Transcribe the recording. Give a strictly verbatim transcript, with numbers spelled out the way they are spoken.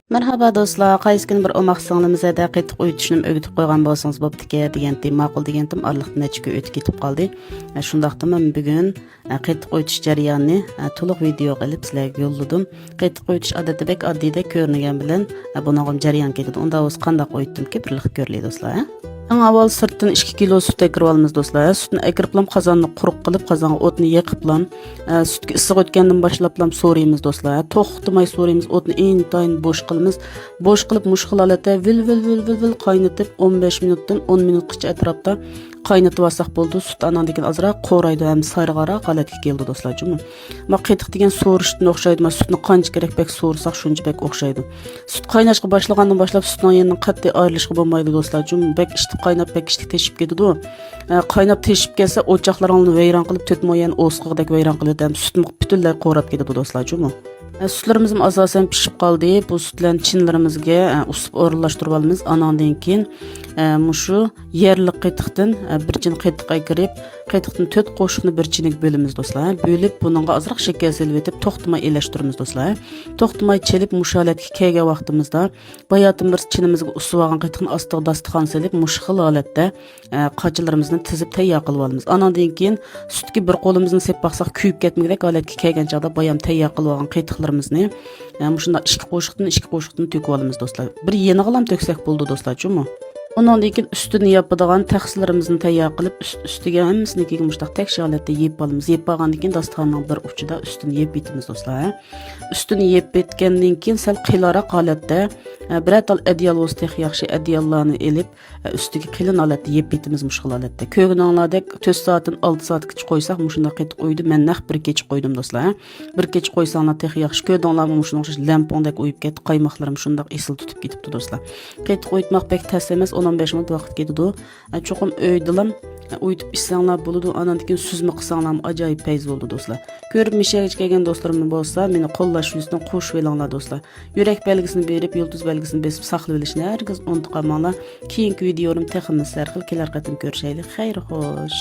مەرھابا دوستلار، قايسى كۈنى بىر ئوماق سىڭلىمىز ھەدە قېتىق ئويۇتۇشنىمۇ ئۆگىتىپ قويغان بولسىڭىز بوپتىكەن دېگەنتىم، ماقۇل دېگەنتىم، ئارىلىقتا نەچچە كۈن ئۆتۈپ كېتىپ قالدى. ئە، شۇنداقتىمۇ بۈگۈن، ئە، قېتىق ئويۇتۇش جەريانىنى، ئە، تولۇق ۋىدېئوغا ئېلىپ سىلەرگە يوللىدىم. قېتىق ئويۇتۇش ئادەتتە بەك ئاددىيدەك كۆرۈنگەن بىلەن، ئە، بۇنىڭغىمۇ جەريان كېتىدۇ. ئۇنداق بولسا قانداق ئويۇتتۇمكى، بىرلىكتە كۆرەيلى دوستلار، ھە؟ ئەڭ ئاۋۋال سىرتتىن ئىككى كىلو سۈت ئەكىرىۋالىمىز دوستلار، ھە؟ سۈتنى ئەكىرىپلام قازاننى قۇرۇق قىلىپ، قازانغا ئوتنى يېقىپلام، ئە، سۈتكە ئىسسىق ئۆتكەندىن باشلاپلام سورۇيمىز دوستلار، ھە؟ توختىماي سورۇيمىز، ئوتنى ئىنتايىن بوش قىلىمىز. بوش قىلىپ مۇشۇ خىل ھالەتتە ۋىل، ۋىل، ۋىل، ۋىل، ۋىل قاينىتىپ، ئون بەش مىنۇتتىن ئون مىنۇتقىچە ئەتراپتا قاينىتىۋالساق بولىدۇ. سۈت ئاناندىن كېيىن ئازراق قورايدۇ ھەم سارىغاراق ھالەتكە كېلىدۇ دوستلار جۇمۇ. ما قېتىق دېگەن سورۇشتىن ئوخشايدۇ. ما سۈتنى قانچە كېرەك بەك سورىساق شۇنچە بەك ئوخشايدۇ. سۈت قايناشقا باشلىغاندىن باشلاپ سۈتنىڭ يېنىدىن قەتئىي ئايرىلىشقا بولمايدۇ دوستلار جۇمۇ. بەك ئىشتىن قايناپ، بەك ئىشتىن تېشىپ كېتىدۇ. ئە، قايناپ تېشىپ كەتسە ئوچاقلىرىڭلارنى ۋەيران قىلىپ، تۆت مو يەرنى ئوسقىغۇدەك ۋەيران قىلىدۇ ھەم سۈتمۇ پۈتۈنلەي قوراپ كېتىدۇ دوستلار جۇمۇ. ئە، سۈتلىرىمىزمۇ ئاساسەن پىشىپ قالدى. بۇ سۈتلەرنى چىنىلىرىمىزگە، ئە، ئۇسۇپ ئورۇنلاشتۇرۇۋالىمىز. ئاناندىن كېيىن، ئە، مۇشۇ يەرلىك قېتىقتىن، ئە، بىر چىنە قېتىق ئەكىرىپ، قېتىقتىن تۆت قوشۇقنى بىر چىنىگە بۆلىمىز دوستلار. بۆلۈپ بۇنىڭغا ئازراق شېكەر سېلىۋېتىپ توختىماي ئېلەشتۈرىمىز دوستلار. توختىماي چېلىپ مۇشۇ ھالەتكە كەلگەن ۋاقتىمىزدا باياتىن بىر چىنىمىزگە ئۇسسىۋالغان قېتىقنى ئاستىغا داستىخان سېلىپ مۇشۇ خىل ھالەتتە، ئە، قاچىلىرىمىزنى تىزىپ تەييار قىلىۋالىمىز. ئاناندىن كېيىن سۈتكە بىر قولىمىزنى سېلىپ باقساق كۆيۈپ كەتمىگۈدەك ھالەتكە كەلگەن چاغدا بايام تەييار قىلىۋالغان قېتىقلىرىمىزنى، ئە، مۇشۇنداق ئىككى قوشۇقتىن، ئىككى قوشۇقتىن تۆكۈۋالىمىز دوستلار. بىر يېنىغىلام تۆكسەك بولىدۇ دوستلار جۇمۇ. ئۇنىڭدىن كېيىن ئۈستىنى ياپىدىغان تەخسىلىرىمىزنى تەييار قىلىپ، ئۈست-، ئۈستىگە ھەممىسىنى كېيىن مۇشۇنداق تەكشى ھالەتتە يېپىپ ئالىمىز. يېپىپ ئالغاندىن كېيىن داستىخاننىڭ بىر ئۇچىدا ئۈستىنى يېپىۋېتىمىز دوستلار. ئۈستىنى يېپىپ ئۆتكەندىن كېيىن سەل قېلىنراق ھالەتتە، ئە، بىرەر تال ئەدىيال بولسا تېخى ياخشى، ئەدىياللارنى ئېلىپ، ئە، ئۈستىگە قېلىن ھالەتتە يېپىپ ئۆتىمىز مۇشۇ خىل ھالەتتە. كۆرگىنىڭلاردەك تۆت سائەتتىن ئالتە سائەتكىچە قويساق مۇشۇنداق قېتىق ئويۇيدۇ. مەن نەق بىر كېچە قويدۇم دوستلار. بىر كېچە قويساڭلار تېخى ياخشى. كۆردۈڭلارمۇ مۇشۇنىڭ ئوخشاش لەمپۇڭدەك ئويۇپ كەتتى. قايماقلىرىمۇ شۇنداق ئېسىل تۇتۇپ كېتىپتۇ دوستلار. قېتىق ئويۇتماق بەك تەس ئەمەس، ئون ئون بەش مىنۇت ۋاقىت كېتىدۇ. ئە، چوقۇم ئۆيدىلام ئويۇتۇپ ئىچسەڭلار بولىدۇ. ئاناندىن كېيىن سۈزمە قىلساڭلارمۇ ئاجايىپ پەيز بولىدۇ دوستلار. كۆرۈپ مۇشۇ يەرگىچە كەلگەن دوستلىرىم بولسا مېنى قوللاش يۈزىسىدىن قوشۇۋېلىڭلار دوستلار. يۈرەك بەلگىسىنى بېرىپ، يۇلتۇز بەلگىسىنى بېسىپ ساقلىۋېلىشنى ھەرگىز ئۇنتۇپ قالماڭلار. كېيىنكى ۋىدېيولىرىم تېخىمۇ سەرخىل. كېلەر قېتىم كۆرۈشەيلى. خەير خوش.